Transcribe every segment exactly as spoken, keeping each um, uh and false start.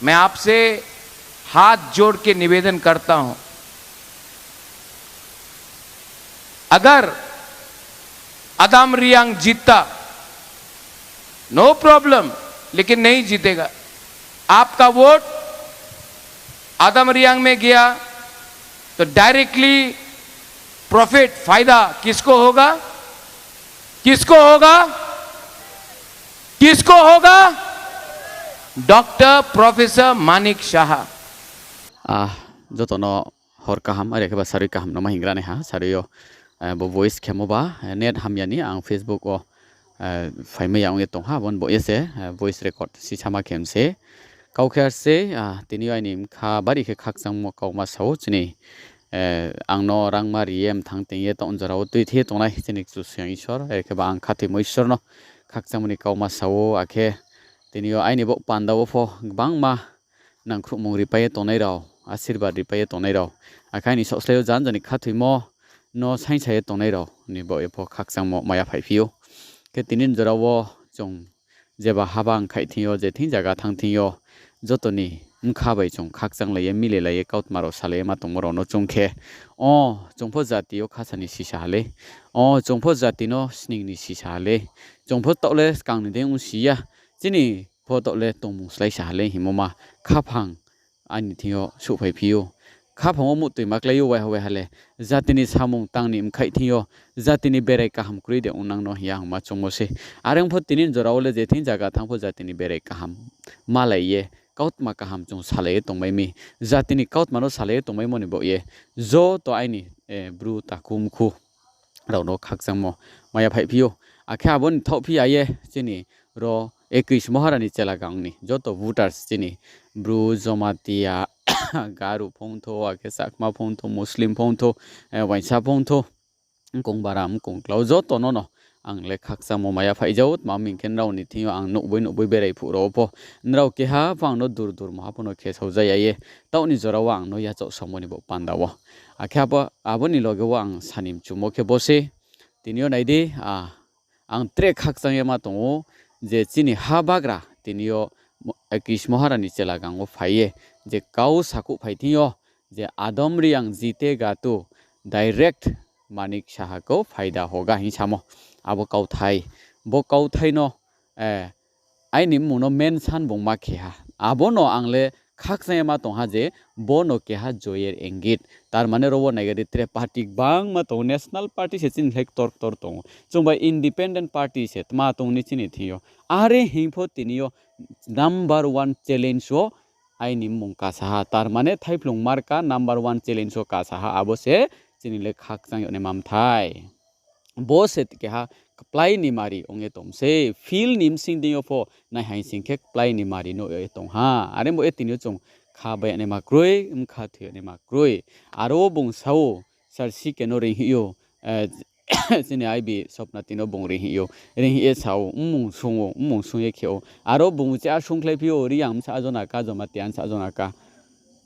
मैं आपसे हाथ जोड़ के निवेदन करता हूं, अगर अदम रियांग जीतता, नो प्रॉब्लम, लेकिन नहीं जीतेगा। आपका वोट अदम रियांग में गया तो डायरेक्टली प्रॉफिट, फायदा किसको होगा? किसको होगा? किसको होगा? Doctor professor Manik Shah. Ah, jotono hor kaham, are khe ba sarwi kaham no ma hingrani ha, sarwi o, eh, bo voice khemo ba, eh, net hamyani ang Facebook o, eh, phaimaya wngwi tongha, aboni bo ese, eh, voice record si sama khe mse. Kau khe ar se, ah, tini aini kha bari khe khakchangmo kauma sao chini, eh, ang no rangma riye mthang tengye tong jorao twi the tongnai chini Kchusoyang Ishwar, are khe ba ang khathoimo Ishwar no khakchangmani kauma sao, akhe tini o aini bo panda o pho gbangma nangkhrukmung ripaiye tongnai rao, asirbad ripaiye tongnai rao, akhe aini sokslai o jan jani khathoimo no saingsaye tongnai rao ni bo epho khakchangmo maya phai phio. Khe tini ni jora o chwng jeba haba wngkhai thing yo, je thing jaga thang thing yo, jotoni wngkha bai chwng khakchang laiye, mili laiye, kautma rao salaiye ma tongmo rao no chwng khe, o chwng pho jati o khasani sisa hale, o chwng pho jati no sning ni sisa hale, chwng pho tole skang ni de wng siya, chini pho tole tongmung slai sa hale himo ma khaphang ani thing yo suhphai phio. Khaphang o muhtwi ma klai o waiha waiha le, jatini samung tangni wngkhai thing yo, jatini berai kaham kwrwi de wng nang no hiya hwngma chwngmo se. Are wng pho tini ni jora o le je thing jaga thang pho jatini berai kaham ma lai ye, kautma kaham chwng salai ye tongbai mi, jatini kautma no salai ye tongbai moni bo ye, joto aini, eh, bru taku mkhu rao no khakchangmo maya phai phio. Akhe aboni thok phi ya ye chini ro ekis moharani chela gang ni joto voters chini bru, Jomatia, Garu phongtho, akhe Chakma phongtho, Muslim phongtho, eh, Wainsa phongtho, wngkong bara, wngkong klau joto no no ang le khakchangmo maya phai jao, tma hwn khe nrao ni thing yo ang nuhbui nuhbui berai phuh rao pho, nrao keha pho ang no dur dur moha pho no khe saujaya ye, taoh ni jora o ang no yachok songmani bo panda o. Akhe abo, aboni loge o ang sani mchumo khe bo se. Tini o nai di, ah, ang tre khakchang ye ma tongo je chini ha bagra tini o mo-, ekis moharani chela gang o phai ye je kau sakuh phai thing yo je Adam Reang jitega tu direct Manik Saha ko phaida hoga hing samo. Abo kauthai, bo kauthai no, eh, aini mung no mention bung ma khe ha. Abo no ang le khakchang ye ma tong ha je bo no keha joyer engit. Tar mane ro o nai gadi tre party bangma tongo, national party se chini khlai ktor ktor tongo. Chwng bai independent party se tma tong ni chini thing yo. Are hing pho tini yo number one challenge o aini mung kasa ha. Tar mane thaiphlung marka number one challenge o kasa ha. Abo se chini le khakchang yoni mamthai. Bo se keha kwplai ni mari ong ye tong se, field ni bsing ding yo pho nai hai sing khe kwplai ni mari no ye tong ha. Are bo e tini yo chwng kha bai ani ma kroi, wng kha thwi ani ma kroi. Aro bung sao, sir C K no ring hi yo, eh, chini I B Swapna tino bung ring hi yo, ring hi ye sao, mmung sung o, mmung sung ye khe o. Aro bung cha sung khlai phi yo, Reang sa ajona ka, Jamatia sa ajona ka.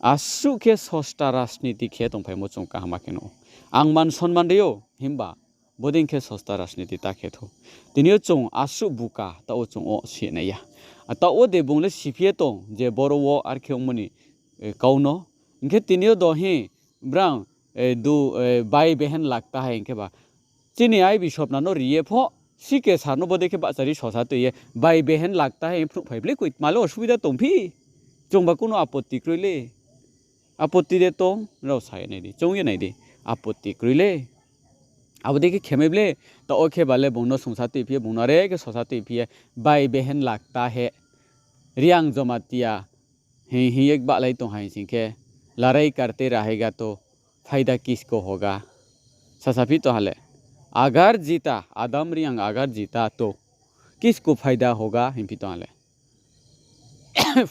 Aswk khe sosta rajniti khe tong phai mo chwng kaham ma khe no. Ang man sonman rio, himba bodin khe sosta rajniti ta khe tho. Tini yo chwng aswk buka, ta o chwng o si nai ya. A ta o de bung le si phi ye tong, je boro o ar khe ongmani, eh, kau no. Hingkhe tini yo do hi, brang, eh, du, eh, bai behen lagta hai hingkhe ba. Chini I B Swapna no riye pho, C K sir no bodei khe bahchari sosa twi ye, bai behen lagta hai phunuk phai bwle koi male osubida tong phi? Chwng ba kunu apotti kwrwi le. Apotti de tong, rao sa ye nai di, chong ye nai di, apotti kwrwi le. Abo de khe khemai bwle, ta o khe ba le bung no sungsa twi phi ye, bung no are khe sosa twi phi ye, bai behen lagta hai, Reang Jamatia, Hi hi ek balai tong hai sing khe, larai karte rahega to phaida kisko hoga. Sasa phi to hale. Agar jita, Adam Reang agar jita to kisko phaida hoga hin phi to hale.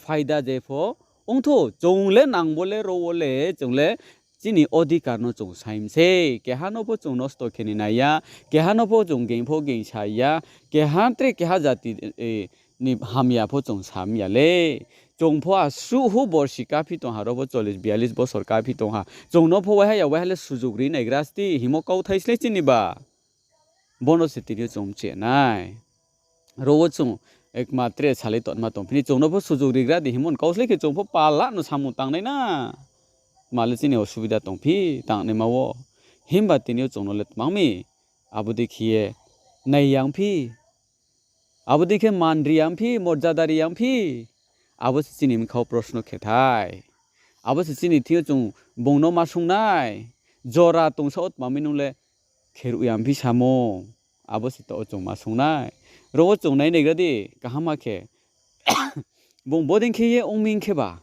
Phaida je pho ongtho, chwng le nang bo le ro o le, chwng le chini odhikar no chwng saim se, keha no pho chwng nosto kheni nai ya, keha no pho chwng geng pho geng sai ya, keha tre keha jati, eh, ni hamya pho chwng sam ya le. Chwng pho aswk hu borsi kaphi tong ha, ro pho chollish biyallish bosor kaphi tong ha. Chwng no pho waiha ya, waiha le sujuk ri nai grasti, himo kauthai sle chini ba. Bono se tini chwng che nai. Ro o chwng Ekma tre salai tongma tongphini chwngno pho sujuk rigra di himon kausle khe chwng pho pala no samung tangnai na. Mali chini osubida tongphi tangnaima o. Himba tini o chwngno le twmangmi. Abo dei khiye nai yang phi. Abo dei khe man ri yang phi, morjada ri yang phi. Abo se chini mkhao proshno khe thai. Abo se chini thio chwng bongno ma sungnai. Jora tongsa o twmangmi nung le kheru yang phi samung. Abo se to o chwng ma sungnai. Ro o chwng nai naigra di kaham ma khe. Bung boding khe ye ongming khe ba.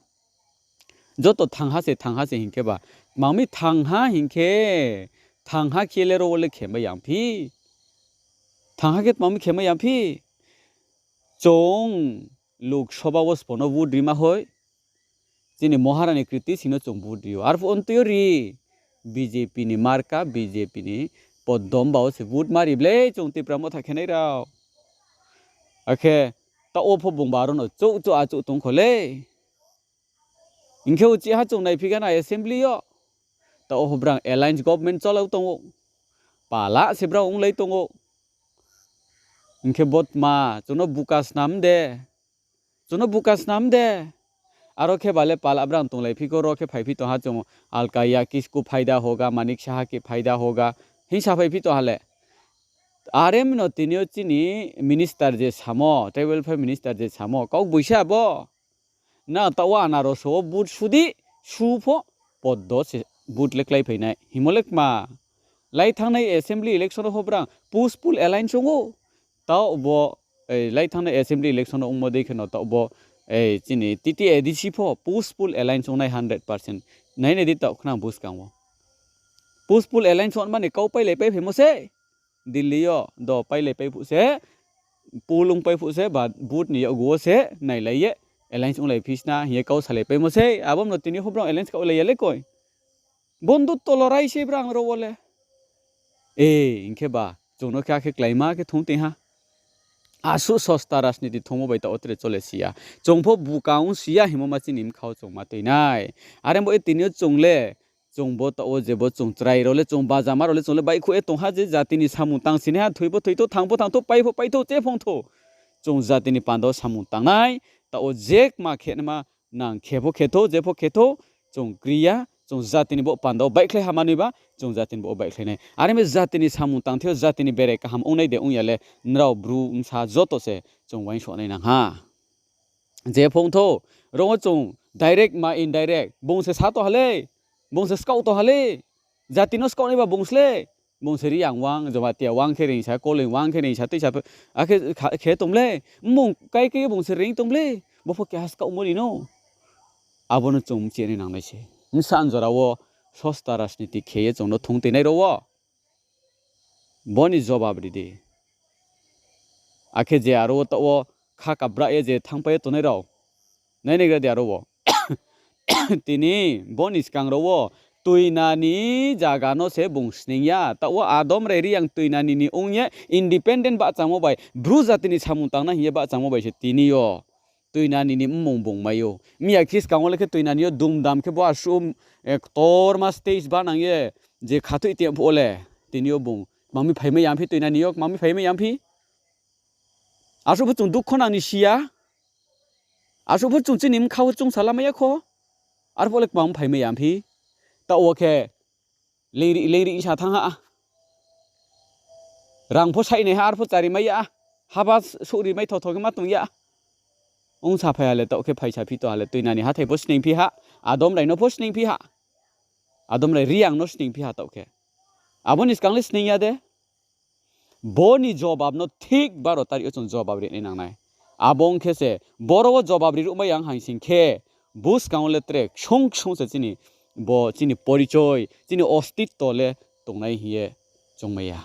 Joto thangha se, thangha se hinkhe ba. Mangmi thangha hinkhe, thangha khe le ro o le khemba yang phi. Thangha khe mangmi khemba yang phi. Chwng Lok Sabha o spono vote rima hoi. Chini Maharani Kriti Singh no chwng vote rio. Arphuh ontwi ri. B J P ni marka, B J P ni poddom bao se vote mari ble chwng Tipra Motha khenai rao. Akhe ta o pho bung baro no chuk chuk achuk tong kho le. Hinkhe o chiha chwng nai phikha na assembly o. Ta o pho brang alliance government cholao tongo. Pala se brang wnglai tongo. Hinkhe botma chwngno buka snam de. Chwngno buka snam de. Aro khe bale pala brang tonglai phiko ro khe phai phi tongha chwng alka ya kisko phaida hoga, Manik Saha ki phaida hoga. Hinsa phai phi tongha le. Are mino tini o chini minister je samo, tribal welfare minister je samo, kok buisa bo. Na ta o anaro so o vote sudi, su pho, poddo se vote le klai phainai. Himolek ma. Lai thangnai assembly election o pho brang post poll alliance wngo. Ta obo, ei, lai thangnai assembly election o wngmo dei kheno ta obo, ei, chini T T A D C pho post poll alliance wngnai hundred percent. Nai nai di ta khna bwskango. Post poll alliance wnmani kau pai lai pai phaimo se. Delhi o do pailai pai phu se, polung pai phu se, ba vote ni yago se, nailai ye, alliance wnglai phisna, hiye kau salai paimo se, abom no tini hobro alliance kau lai ya le koi. Bondhu tolorai se brang ro wole. E, hinkhe ba, chwngno khe akhe klaima khe thung twi ha. Asu sosta rajniti thungmo bai ta otre chole siya. Chwng pho bukaung siya himo ma chini mkhao chwng ma twi nai. Are bo e tini o chwng le, chwng bo ta o je bo chwng chwrai role, chwng bajama role, chwng le bai khu e tongha je jatini samung tang sini ha, thwi bo thwi tho, thang bo thang tho, pai pho pai tho, che phong tho. Chwng jatini panda o samung tangnai, ta o je ma khe ma nang khe pho khe tho, je pho khe tho, chwng kriya, chwng jatini bo panda o bai khlai ha manwi ba, chwng jatini bo bai khlai nai. Are me jatini samung tang thio, jatini bere kaham wngnai de wngya le, nrao bru wngsa joto se chwng uaing sonai nang ha. Je phong tho, rongo chwng direct ma indirect, bung se sa to hale, bung se skau to hale, jati no skau nai ba bung sle, bung se Riang wang, Jamatia wang khe ringsa, Koloi wang khe ringsa, twi sa, akhe kha-, khe tongle, mung kai kai bung se ring tongle, bo pho keha skau mori no. Abono chwng mchini nang nai se. Msa anjora o sosta rajniti khe ye chwng no thung twi nai ro o. Boni jobab ridi. Akhe je aro o ta o kha kabra ye je thang pai tonai rao. Nai nai gra di aro o. Tini boni skang ro o twi nani jaga no se bung sning ya. Ta o Adam rai Riang twi nani ni ong ye independent bahchamo bai. Bru jati ni samung tang na hiye bahchamo bai se tini o. Twi nani ni mmung bung mai o. Miya khe skang o le khe twi nani o dum dam khe bo asu, eh, ktor ma stage ba nang ye. Je khatwi tei phu o le. Tini o bung. Mami phai mai yang phi twi nani o. Mami phai mai yang phi. Asuk bo chwng dukho nang ni siya. Asuk bo chwng chini mkha o chwng sala maya kho. Arphuh le kwbang phai maya amphi. Ta o khe lengri lengri sa thang ha. Rang pho sai nai ha, arphuh chari maya. Haba suri mai thotho khe ma tong ya. Ong sa phai ha le ta o khe phai sa phi to ha le twi nani hathai pho sning phi ha. Adam rai no pho sning phi ha. Adam rai Riang no sning phi ha ta o khe. Aboni skang le sning ya de. Boni jobab no thik baro tarik o chwng jobab rinai nangnai. Abo wngkhe se boro o jobab rirwkmai ang hai sing khe buskang o le tre ksung ksung se chini bo chini porichoi, chini ostitto le tongnai hiye chongmaya.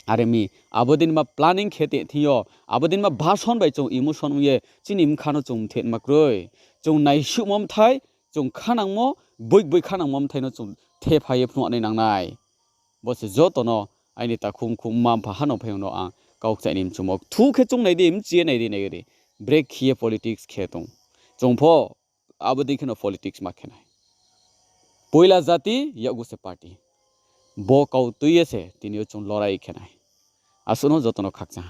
Are mi abo din ma planning khe te thing yo, abo din ma bhason bai chwng emotion wngye chini mkha no chwng mthe ma kwrwi. Chwng naisukmo mthai, chwng khanangmo, bui bui khanangmo mthai no chwng the phaiye phunuknai nangnai. Bo se jotono aini takhuk khuk mma mpha hano phai no ang kok chaini mchumok thu khe chung nai di, mchiye nai di, nai di. Break khiye politics khe tong. Chung pho abo dei kheno politics ma khenai. Poila jati, yago se party. Bo kau tuiye se tini o chung lorai khenai. Asuno jotono khakcha.